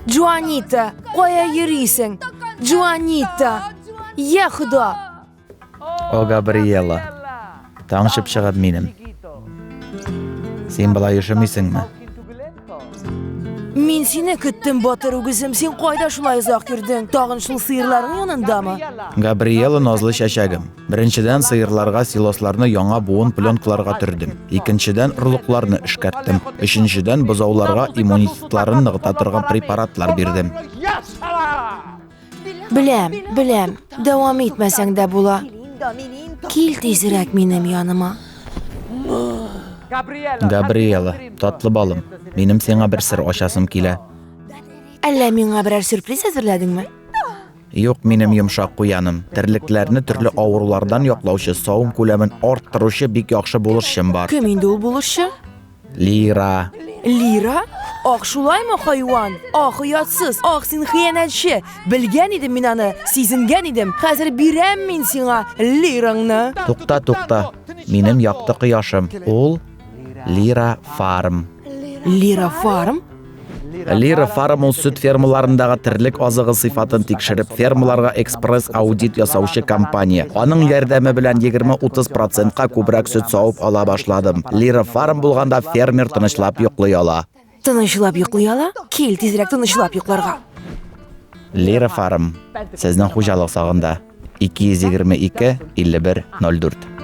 Джуанита, кая йөрисең? Джуанита! Я Хода! О, Габриэла, таң чыпчыгым минем. Син болай өшемисеңме? Мин сине көттем, батыр үгезем. Син кайда шулай озак йөрдең? Тагын шул сыерларың янындамы? Габриэла назлы чәчәгем. Беренчедән, сыерларга силосларны яңа буын пленкаларга төрдем. Икенчедән, орлыкларны эшкәрттем. Өченчедән, бозауларга иммунитетларын ныгыта торган препаратлар бирдем. Беләм, беләм, дәвам итмәсәң дә була. Кил тизрәк минем яныма. Габриэла, татлы балым, минем сиңа бер сер ачасым килә. Әллә миңа берәр сюрприз әзерләдеңме? Юк, минем йомшак куяным. Терлекләрне төрле авырулардан яклаучы, савым күләмен арттыручы бик яхшы булышчым бар. Кем инде ул булышчы? Лира. Лира? Ах, шулаймы, хайван? Ах, оятсыз, ах, син хыянәтче! Белгән идем мин аны, сизенгән идем. Хәзер бирәм мин сиңа лираңны. Тукта, тукта. Минем якты кояшым. Ул Лира Фарм. Лира Фарм? Лира Фарм ул сөт фермаларындагы терлек азыгы сыйфатын тикшереп, фермаларга экспресс-аудит ясаучы компания. Аның ярдәме белән 20-30 процентка күбрәк сөт савып ала башладым. Лира Фарм булганда фермер тынычлап йоклый ала. Тынычлап йоклый ала? Кил тизрәк тынычлап йокларга. Лира Фарм, сезнең хуҗалык сагында. 222 51 04.